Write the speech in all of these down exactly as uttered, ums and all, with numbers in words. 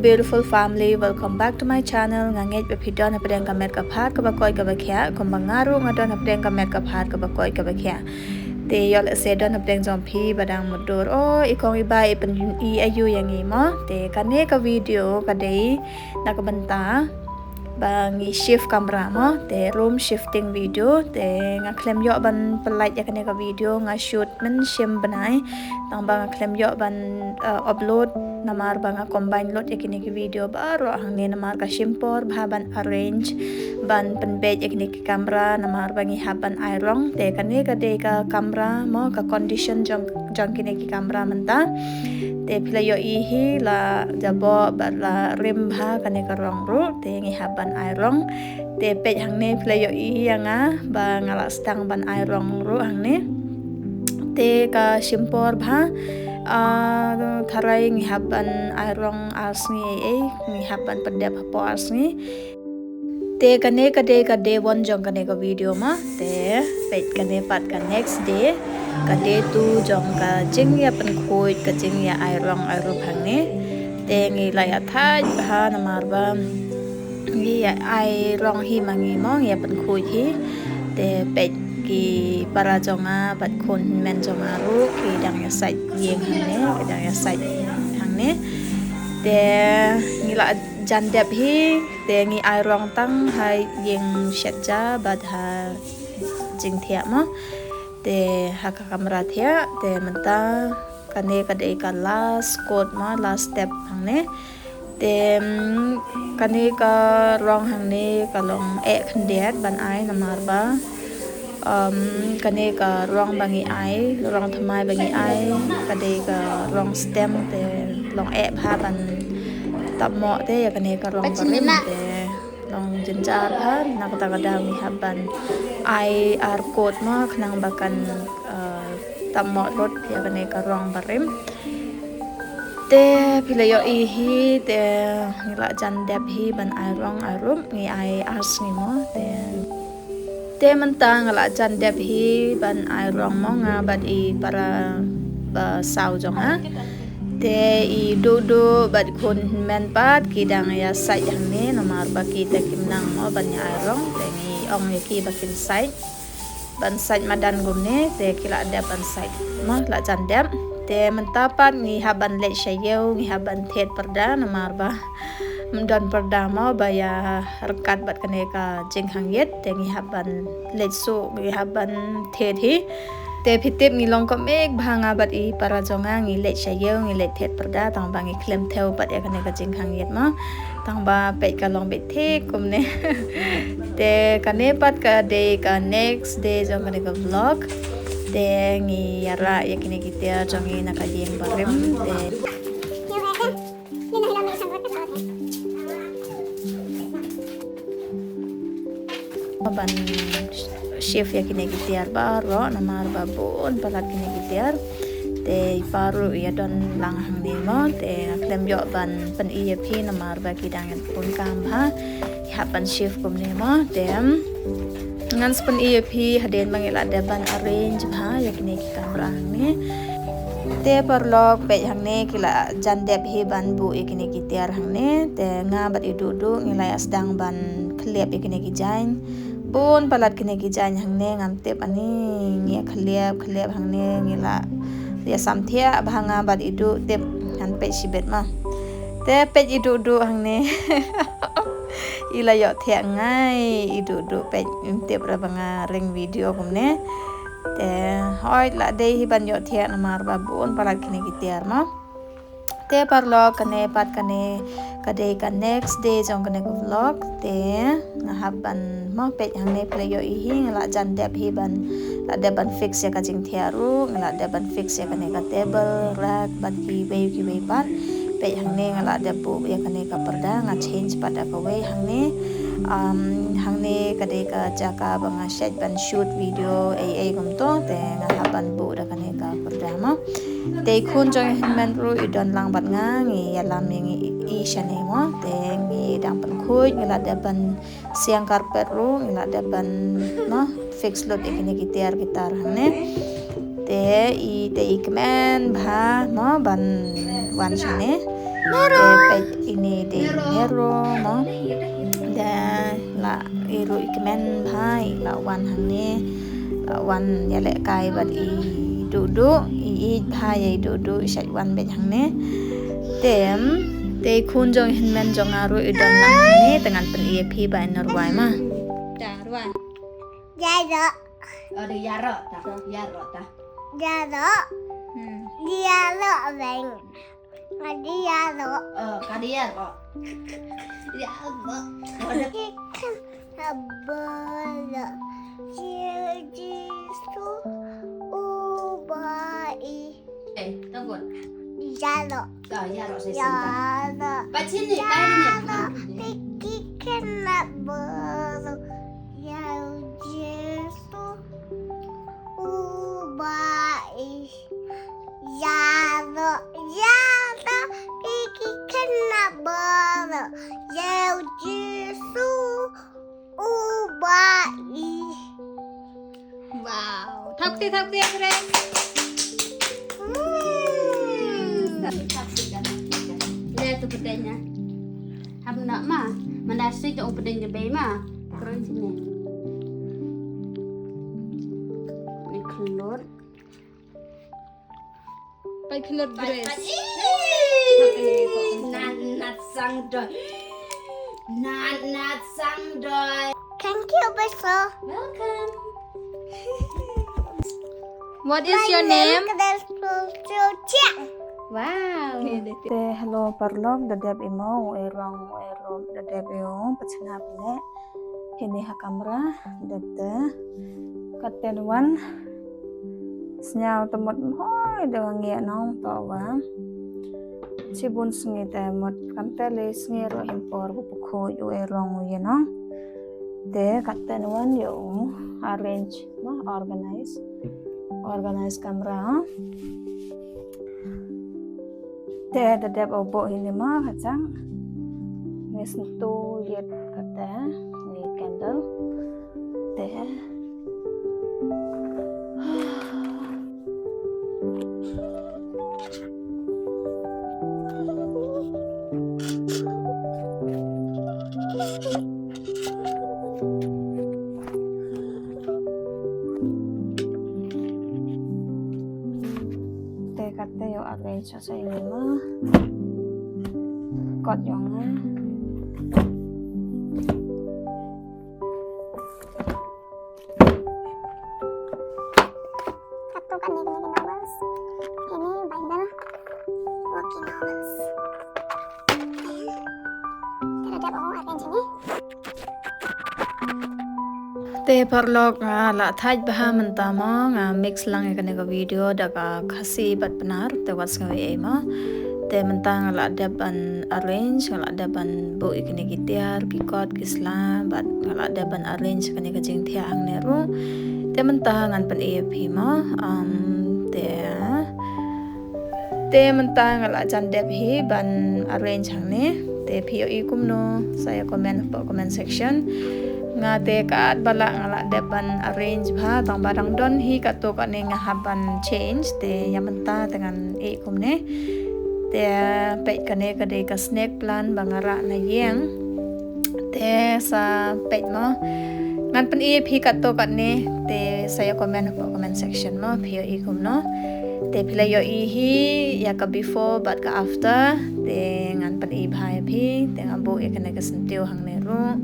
Beautiful family, welcome back to my channel. Nga ngeit ba phi don hapdeng ka met ka phad kaba koit kaba khiah, kumba nga ruh nga don hapdeng ka met ka phad kaba koit kaba khiah. Te ïoh lehse don hapdeng jong phi ba dang mutdur, "Oh, i kong i bah i pyn-i aïu ïa ngi mo?" Te kane ka video ka dei na ka bynta ba ngi shift kamra mo, te room shifting video. Te nga khlem ïoh ban pynlait ïa kane ka video, nga shoot mynshim bnai, tang ba nga khlem ïoh ban, uh, upload, namar ba nga combine lut ïa kine ki video baroh hangne, namar ka shim por bha ban arrange, ban pynbeit ïa kine ki kamra, namar ba ngi hap ban ai rong. Te kane ka dei ka kamra mo, ka condition jong, jong kine ki kamra mynta. Te phi la ïohi hi, la jaboh bad la rim bha kane ka rong ruh, te ngi hap ban ai rong. Te peit hangne, phi la ïohi ïa nga ba nga la sdang ban ai rong ruh hangne. Te ka shim por bha, ah, tharai ngi hap ban ai rong ar sngi ei ei, ngi hap ban pyndep hapoh ar sngi. Te kane ka dei ka day one jong kane ka video mo. Te peit kane pat ka next day, ka day two jong ka jingïapynkhuid, ka jingïa ai rong ai rup hangne. Te ngi la ïa thait bha namar ba ngi ïa ai rong hi ma ngi mo, ngi ïapynkhuid hi. Te peit ki para jong nga bad khun hynmen jong nga ruh ki dang ïa sait ïing hangne, ki dang ïa sait hangne. Te ngi la jan dep hi, te ngi ai rong tang ha ïing shet ja bad ha jingthiah mo. Te ha ka kamra thiah, te mynta kane ka dei ka last coat mo, last step hangne. Te, mm, kane ka rong hangne ka long eh khyndiat ban ai namar ba, um, kane ka rong ba ngi ai, rong thymmai ba ngi ai, ka dei ka rong stem, te long eh bha ban tap moh te ïa kane ka rong barim te. Long jynjar bha, na kata ka daw ngi hap ban ai ar coat mo, khnang ba kan, uh, tap moh lut ïa kane ka rong barim. Te phi la ïohi hi, te ngi la jan dep hi ban ai rong ai rup, ngi ai ar sngi mo, te. Te mynta nga la jan dep hi ban ai rong mo, nga bad i para ba saw jong nga. Te i Duhduh bad khun hynmen pat ki dang ïa sait hangne namar ba kita kim nang mo ban ïa ai rong, te ngi ong ïa ki ba kin sait. Ban sait madan kumne, te ki la dep ban sait mo, la jan dep. Te mynta pat ngi hap ban leit sha ïew, ngi hap ban thied pyrda namar ba ym don pyrda mo ba ïa ryngkat bad kane ka jingkhang ïit, te ngi hap ban leit suh, ngi hap ban thied hi. Te phi tip ngi long comic bha nga bad i para jong nga, ngi leit sha ïew, ngi leit thied pyrda, tang ba ngi khlem thew pat ïa kane ka jingkhang ïit mo. Tang ba peit ka long beit thik kumne. Te kane pat ka dei ka next day jong kane ka vlog. Te ngi ïarah ïa kine ki tiar jong ngi na ka ïing barim. Te ban shift ïa kine ki tiar baroh namar ba bun palat kine ki tiar. Te i Pa ruh ïa don lang hangne mo, te nga khlem ïoh ban pyni ïa phi namar ba ki dang ïa bun kam bha. Ki hap ban shift kumne mo, te ngan sa pyni ïa phi hadien ba ngi la dep ban arrange bha ïa kine ki kamra hangne. Te paralok peit hangne ki la jan dep hi ban buh ïa kine ki tiar hangne. Te nga bad i Duhduh ngi la ïa sdang ban khliap ïa kine ki jaiñ. Bun palat kine ki jaiñ hangne, ngam tip ani ngi ïa khliap khliap hangne, ngi la ïa samthiah bha nga bad i Duh, tip ngan peit shibit ma. Te peit i Duhduh hangne. I la ïohthiah ngai i Duhduh, peit im tip ra ba nga ring video kumne. Te hooid la dei hi ban ïohthiah namar ba bun palat kine ki tiar mo. Te paralok kane pat kane ka dei ka next day jong kane ka vlog. Te nga hap ban mo, peit hangne phi la ïohi hi, nga la jan dep hi ban, la dep ban fix ïa ka jingthiah ruh, nga la dep ban fix ïa kane ka table, rack bad kiwei kiwei pat. Peit hangne nga la dep buh ïa kane ka pyrda, nga change pat da kawei hangne. Um, hangne ka dei ka jaka ba nga shait ban shoot video ei ei kumto, te nga hap ban buh da kane ka pyrda mo. Te i khun jong i hynmen ruh i don lang bad nga, ngi ïalam ïa ngi i shane mo. Te ngi dang pynkhuid, ngi la dep ban siang carpet ruh, ngi la dep ban mo, fix lut ïa kine ki tiar ki tar hangne. Te i, te i kmen bha mo ban wan shane. Te peit ine dei mirror mo. Da la i ruh i kmen bha i la wan hangne. La wan ïalehkai bad i Duhduh, i ïeit bha ïa i Duhduh, i shait wan beit hangne. Te, te i khun jong i hynmen jong nga ruh i don lang hangne, te ngan pyni ïa phi ba in rwai ma. Ta rwai. Ïaroh. Oh, da ïaroh ta. Ïaroh ta. Ïaroh. Hmm. Ïaroh weng. Ïaroh. Oh, ka ïaroh. Ïaroh. Kikan aboro. Jisu ubai. Eh, tangkut. Ïaroh. Ka ïaroh sa. Ïaroh. Pachini, pachini. Ïaroh. Kikan aboro. Jisu ubai. Ïaroh, ïaroh, ki ki kena boro. Ïa u Jisu ubai. Wow. Thok ti, thok ti, Andre. Hmm. Le tu pedenya. Hap nak ma. Mana sih tu pedenya bei ma. Terus sini. Ni kelut. Peit khyndiat Grace. Nat nat sang doi. Nat nat sang doi. Thank you, Beso. Welcome. What is your name? Grace Pulchucha. Wow. Te hello parlok, da dep imo, u erong, u erong, da dep imo, pachna pne. Hini ha kamra, dep te. Katen wan. Sñiaw te mut hoi de wa ngi nong to wa. Chibun sngi te mut kam te le sngi ro im por bu pukhu yu e rong u ye nong. Te katen wan yo arrange ma organize. Organize kamra. Te da dep u bok hini ma ka chang. Ngi sntu yet kata ngi candle. Te. Te kata ïoh arrange sa ïa ma. Kot ïong nga. Katu kan ini novels. Ini Bible. Working novels. Terhadap orang arrange ini. Te parlok nga la thait bha mynta mo, nga mix lang ïa kane ka video da ka Khasi bad Pnar, te wat sngew ei mo. Te mynta nga la dep ban arrange, nga la dep ban buh ïa kine ki tiar, ki kot, ki sla, bad nga la dep ban arrange kane ka jingthiah hangne ruh. Te mynta ngan pyni ïa phi mo. Um, te Te mynta nga la jan dep hi ban arrange hangne. Te phi ïohi kumno sa ïa comment hapoh comment section. Nga te katba lah nga la dep ban arrange bha, tang ba dang don hi katto katne nga hap ban change. Te ïa mynta te ngan ïeh kumne. Te peit kane ka dei ka snake plant ba nga rah na ïing. Te sa peit mo. Ngan pyni ïa phi katto katne, te sa ïa comment hapoh comment section mo, phi ïohi kumno. Te phi la ïohi hi ïa ka before bad ka after, te ngan pyni bha ïa phi, te nga buh ïa kane ka syntiew hangne ruh.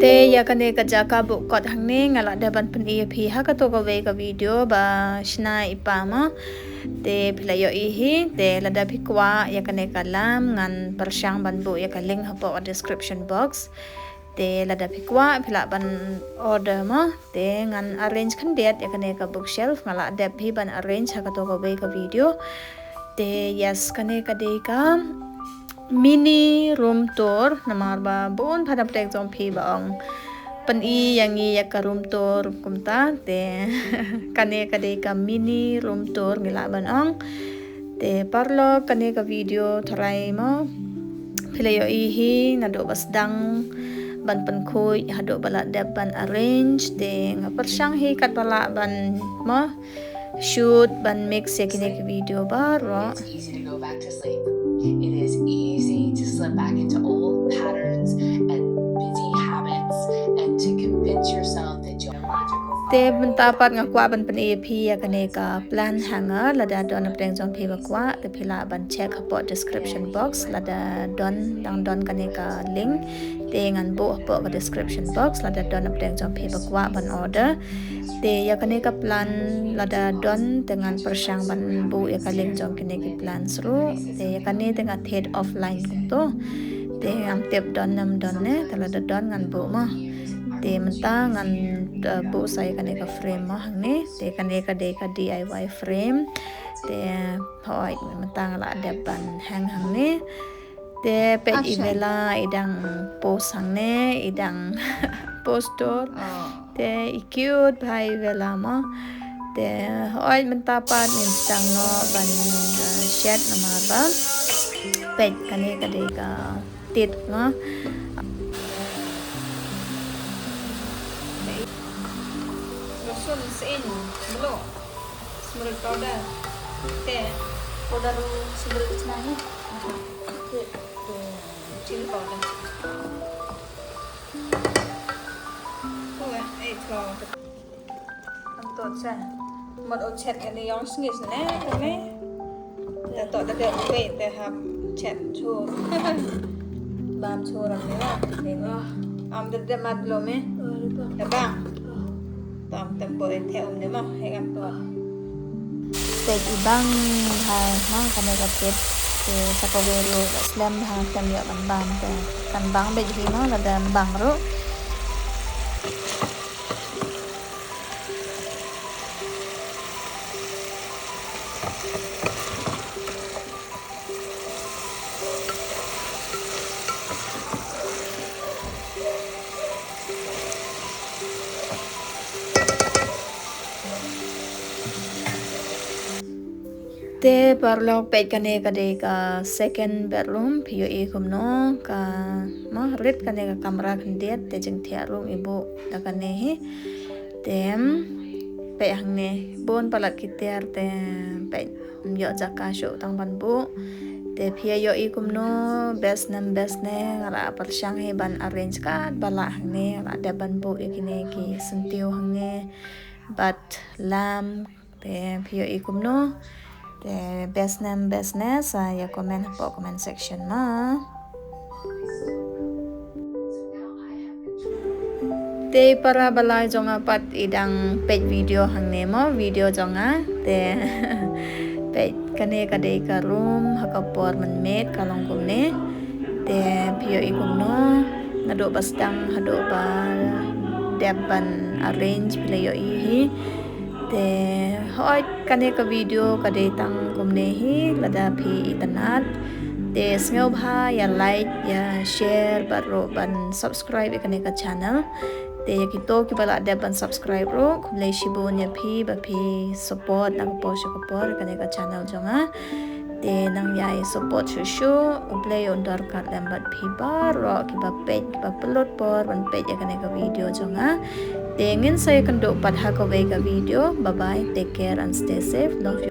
Te ïa kane ka jaka buh kot hangne nga la dep ban pyni ïa phi ha kato kawei ka video ba shna i pa mo. Te phi la ïohi hi, te lada phi kwah ïa kane ka lam ngan pyrshang ban buh ïa ka link hapoh description box. Te lada phi kwah phi lah ban order mo. Te ngan arrange khyndiat ïa kane ka bookshelf, nga la dep hi ban arrange ha kato kawei ka video. Te yes, kane ka dei ka mini room tour, namar ba bun pha dang pdeng jong phi ba ong pyni ïa ngi ïa ka room tour kumta. Te kane ka dei ka mini room tour ngi lah ban ong. Te paralok, kane ka video tharai mo phi la ïohi hi naduh ba sdang ban pynkhuid haduh ba la dep ban arrange. Te nga pyrshang hi katba lah ban mo shoot ban mix ïa kine ki video baroh. It's easy to go back to sleep. It is easy to slip back into old patterns and busy habits and to convince yourself that you're magical. Te mynta pat nga kwah ban pyni ïa phi ïa kane ka plant hanger, lada don napdeng jong phi ba kwah te phi lah ban check hapoh description box lada don, dang don kane ka link. Te ngan buh hapoh ka description box lada don napdeng jong phi ba kwah ban order. Te ïa kane ka plant lada don te ngan pyrshang ban buh ïa ka link jong kine ki plants ruh. Te ïa kane te nga thied offline kumto. Te ngam tip don ne ym don ne, te lada don ngan buh mo. Te mynta ngan, eh, buh sa ïa kane ka frame mo hangne. Te kane ka dei ka D I Y frame. Te hooid mynta nga la dep ban hang hangne. Te peit i Vela i dang pose hangne, i dang pose dur. Te i cute bha i Vela mo. Te hooid mynta pat ngin sdang noh ban, eh, shet namar ba peit kane ka dei ka tit mo. Lashon, seiñ, mluh, smerit powder, te powder smerit chnang ne. Chili powder. Oi, eh, flour. Ang to cha. Mut u chet kane ïong sngi sne kane. Te to te te u wei te hap chet chu. Bam chu ram ne la. Am te te mat lo me. Te bang. Tam tem poi te um ne ma he gam to. Peit i bang bha ma kane ka tit. Te sa kawei ruh la slem bha, tem ïoh ban bam te kan bang beit hi ma, lada ym bang ruh. Te paralok, peit kane ka dei ka second bedroom, phi ïohi kumno ka, ma, rit kane ka kamra khyndiat, te jingthiah ruh i buh da kane hi. Te peit hangne bun palat ki tiar, te peit ym ïoh jaka shuh tang ban buh. Te phi ïohi kumno, best ne ym best ne, nga la pyrshang hi ban arrange katba lah hangne, nga la dep ban buh ïa kine ki syntiew hangne bad lamp. Te phi ïohi kumno, te best ne ym best ne, sa ïa comment hapoh comment section ma. Te para ba lai jong nga pat i dang peit video hangne mo, video jong nga. Te peit kane ka dei ka room ha ka por mynmiet ka long kumne. Te phi ïohi kumno, naduh ba sdang haduh ba dep ban arrange phi la ïohi hi. Te hooid kane ka video ka dei tang kumne hi, lada phi itynnad te sngewbha ïa like, ïa share bad ruh ban subscribe ïa kane ka channel. Te ïa kito kiba la dep ban subscribe ruh, khublei shibun ïa phi ba phi support na ka por sha ka por ïa kane ka channel jong nga. Te nang ïai support shuh shuh, U Blei un dorkar lem bad phi baroh kiba peit, kiba pynlut por ban peit ïa kane ka video jong nga. Te ngin sa ïakynduh pat ha kawei ka video. Bye bye, take care and stay safe. Love you.